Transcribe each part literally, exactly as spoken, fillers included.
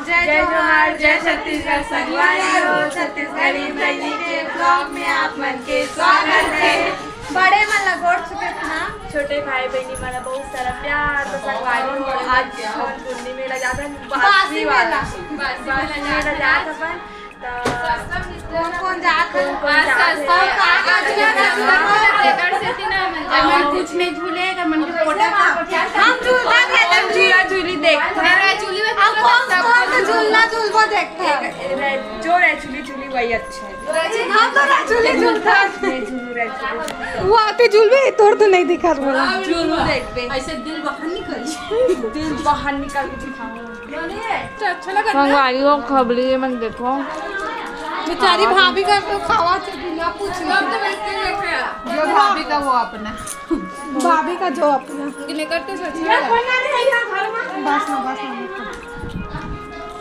जय जोहार, जय छत्तीसगढ़ संगवारी हो। छत्तीसगढ़ी बहिनी के vlog में आप मन के स्वागत है। बड़े मन ला गोड़ छू के प्रणाम। छोटे भाई बहिनी मन ला बहुत सारा प्यार। तो संगवारी हो, आज हम टुन्नी मेला जात हन, बासी बासी मेला। बासी मेला जात हन। तो कौन कौन जात हन? कौन कौन जात हन? अगर कुछ नहीं झूले, अगर मन के फोटा का हम झूलता थे, हम झूला झूली देखते हैं। अब कौन कौन से झूलना झूलबो देखते हैं। जो रहे झूली झूली वही अच्छा है। हम तो ना झूली झूलता। नहीं, झूलू रहे, झूलू। वो आते झूलबे, तोर तो नहीं दिखा बोला। झूलू देखबे। ऐसे दिल बाहर निकल। दिल बाहर निकाल के दिखाओ। तो अच्छा लगा ना? संगवारी हो, खबली ये मन देखो। बेचारी भाभी का तो खावा से बिना पूछ लो। हम तो वैसे ही देख रहे हैं। जो भाभी का वो अपना। भाभी का जो अपना। निकलते से अच्छा लगा। बस ना, बस ना।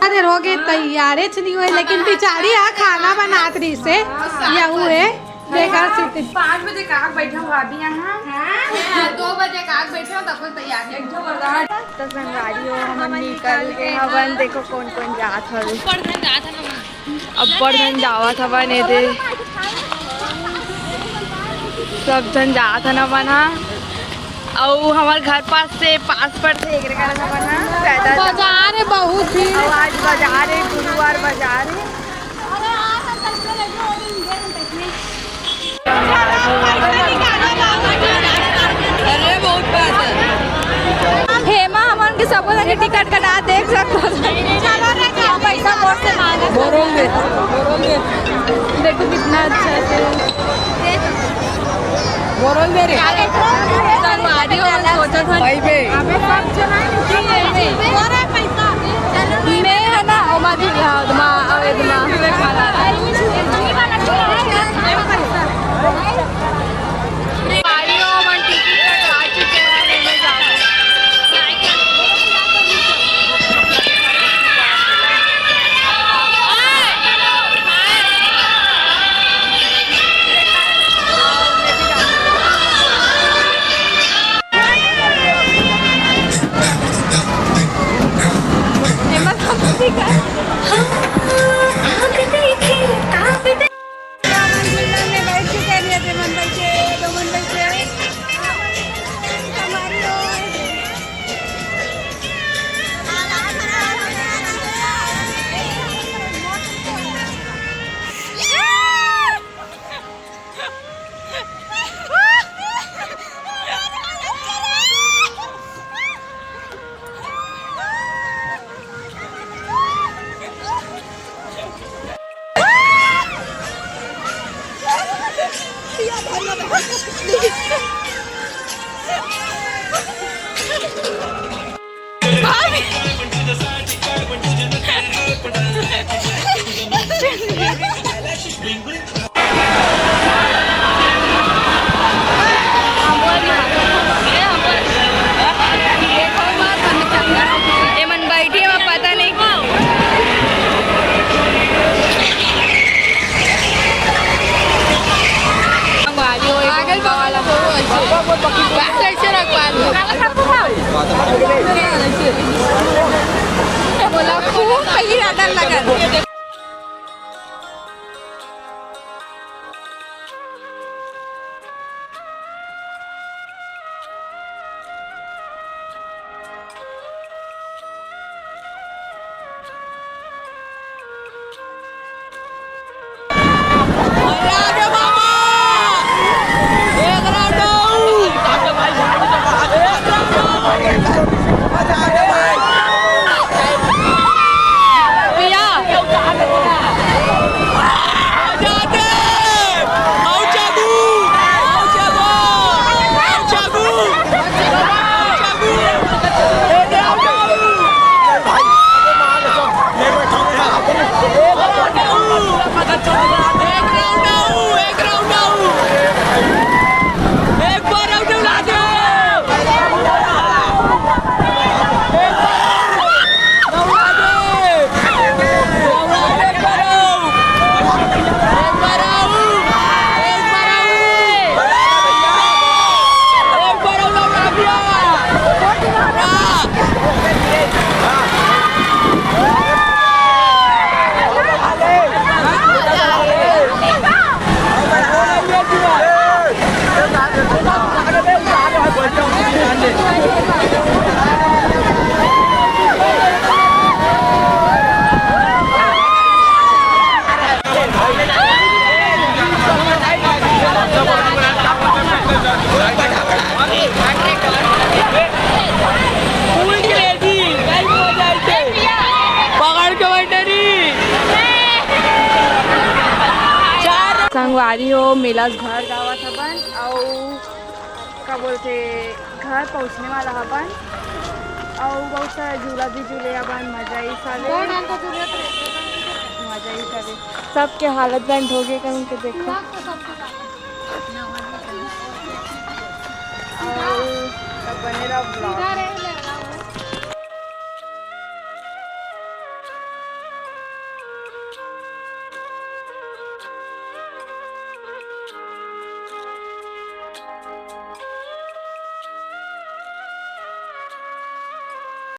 अरे, हो गए तैयारे छ नहीं हुए, लेकिन बेचारी यहाँ खाना बनात रही से। या हुए। देखा सीते। पाँच बजे का बैठा भाभी यहाँ। हाँ, दो बजे का बैठा, तब तैयार है। तो संगवारी हो, हमन निकल गए हवन। देखो कौन कौन जात हवे। अब्बड़ झन जावत हवन एदे। सब झन जात हन हमन ह। अउ हमर घर पास से पास पड़थे, एकरे कारण हमन ह पैदल जात। बाजार है बहुत भीड़। अउ आज बाजार है, गुरुवार बाजार है। हेमा हमन के सबो जने टिकट कटा देख सकत हो। पैसा मोर से मांगा। बोरोल दे, बोरोल दे। देखो कितना अच्छा से। बोरोल दे रे। संगवारी हो, सोचत हन। भाई बे। अबे सब चला नहीं। मैं है ना, ओमा झूला, ओमा, अवेदमा। ए मन बैठी हे, पता नहीं। आगे वाला। बस ऐसे रख पास। बोला खूब पहली ज्यादा लगा। संगवारी हो, मेला घर जावत हबन अउ का बोलथे, घर पहुँचने वाला हबन अउ बहुत सारा झूला भी झूले हबन। मजा ही सारे, मजा ही सारे। सबके हालत बंद हो गए, कहूँ के देखो। अउ तब बने रहो vlog।